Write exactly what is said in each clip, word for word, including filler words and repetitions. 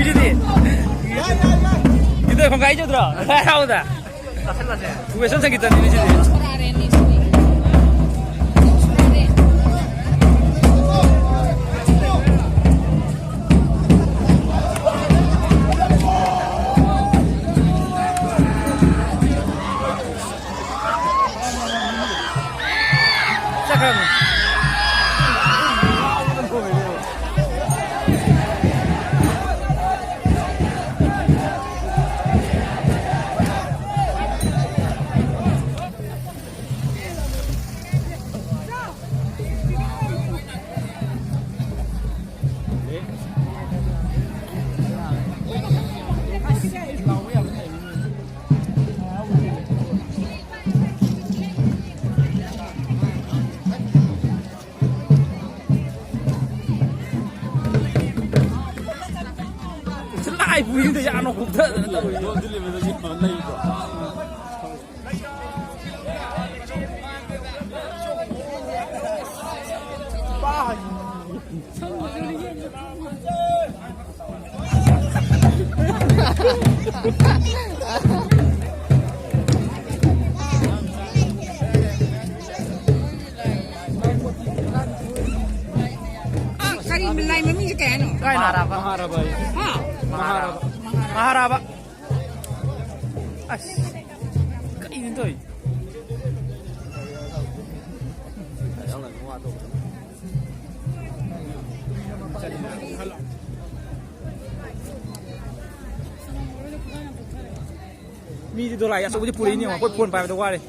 ꯁꯤꯗꯤ꯫ ꯏꯗꯣ ꯈꯣꯡꯒꯥꯏ ꯆꯠꯇ꯭ꯔꯣ? ꯂꯥꯏ ꯍꯔꯥꯎꯕꯗ꯫ ꯎꯃꯦꯁꯣꯟ ꯁꯪꯒꯤꯠꯇꯅꯤꯅꯦ ꯁꯤꯗꯤ꯫ ꯆꯠꯈ꯭ꯔꯕꯅꯤ꯫ ꯂꯥꯏ ꯄꯨꯔꯤꯗ ꯌꯥꯅ ꯍꯨꯞꯊꯗꯅ ꯇꯧꯔꯤ꯫ ꯑꯥ, ꯀꯔꯤ ꯂꯥꯏ ꯃꯃꯤꯡꯁꯦ ꯀꯩ ꯍꯥꯏꯅꯣ? ꯀꯥꯏꯅꯣ? ꯃꯍꯥꯔꯥꯕ꯫ ꯃꯍꯥꯔꯥꯕ ꯍꯥꯏꯌꯦ꯫ ꯍꯥ? ꯃꯍꯥꯔꯥꯕ꯫ ꯃꯍꯥꯔꯥꯕ꯫ ꯑꯁ꯫ ꯀꯔꯤꯅꯣ ꯇꯧꯔꯤ? ꯃꯤꯗꯤ ꯗꯣꯂꯥꯏ ꯑꯆꯧꯕꯗꯤ ꯄꯨꯔꯛꯏꯅꯦ ꯌꯦꯡꯉꯣ꯫ ꯑꯩꯈꯣꯏ ꯐꯣꯟ ꯄꯥꯏꯕꯗ ꯋꯥꯔꯦ꯫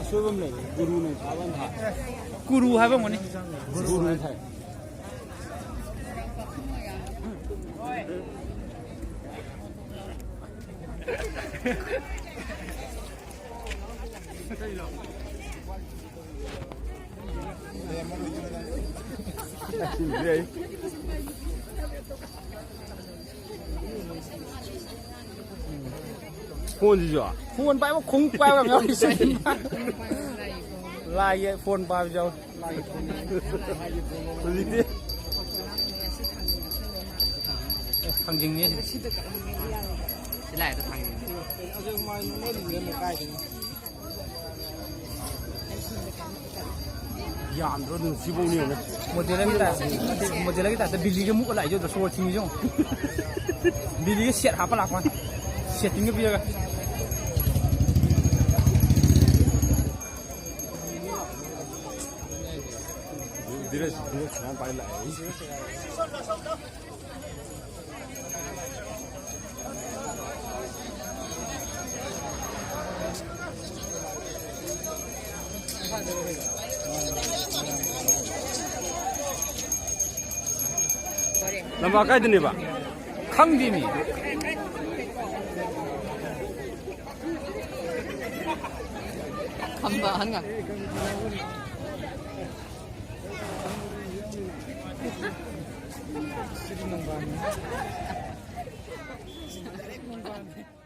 ꯑꯁꯣꯏꯕ ꯑꯃ ꯂꯩꯔꯦ꯫ ꯒꯨꯔꯨꯅ ꯊꯥꯕ ꯑꯃ ꯊꯥ꯫ ꯀꯨꯔꯨ ꯍꯥꯏꯕ ꯑꯃꯅꯤ꯫ ꯒꯨꯔꯨꯅ ꯊꯥꯏ꯫ ꯐꯣꯟꯁꯤꯁꯨ꯫ ꯐꯣꯟ ꯄꯥꯏꯕ ꯈꯣꯡꯎꯞ ꯄꯥꯏꯕ ꯌꯥꯝ ꯌꯥꯎꯔꯤ꯫ ꯂꯥꯏꯒꯤ ꯐꯣꯟ ꯄꯥꯏꯕꯁꯨ ꯌꯥꯎꯔꯤ꯫ ꯍꯧꯖꯤꯛꯇꯤ ꯊꯥꯡꯖꯤꯡꯅꯦ ꯁꯤꯗ꯫ ꯁꯤ ꯂꯥꯛꯑꯦꯗ ꯊꯥꯡꯖꯤꯡ꯫ ꯌꯥꯝꯗ꯭ꯔꯣ ꯑꯗꯨ ꯁꯤꯐꯧꯅꯦ ꯌꯦꯡꯉꯨꯅꯦ꯫ ꯃꯣꯗꯦꯂꯔꯒꯤ ꯇꯥꯏꯞ, ꯃꯣꯗꯦꯂꯔꯒꯤ ꯇꯥꯏꯞꯇ ꯕꯤꯜꯂꯤꯒ ꯃꯨꯛꯑ ꯂꯥꯛꯏꯁꯦ ꯎꯗ꯭ꯔꯣ? ꯁꯣꯔ ꯊꯤꯡꯉꯤꯁꯦ ꯌꯦꯡꯉꯨ꯫ ꯕꯤꯜꯂꯤꯒ ꯁꯦꯠ ꯍꯥꯞꯄ ꯂꯥꯛꯄ ꯋꯥꯅꯤ꯫ ꯁꯦꯠꯇꯤꯡꯒ ꯄꯤꯔꯒ꯫ ꯗꯤꯔꯦꯁ, ꯗꯤꯔꯦꯁ ꯁꯨꯃꯥꯏꯅ ꯄꯥꯏ ꯂꯥꯛꯑꯦ꯫ ꯂꯝꯕꯥ ꯀꯥꯏꯗꯅꯦꯕ? ꯈꯪꯗꯦꯅꯦ꯫ ꯈꯝꯕ ꯑꯍꯟ ꯉꯥꯛꯇ꯫ ꯁꯤꯗꯤ ꯅꯣꯡꯕꯥꯟꯅꯤ꯫ ꯅꯣꯡꯕꯥꯟꯅꯤ꯫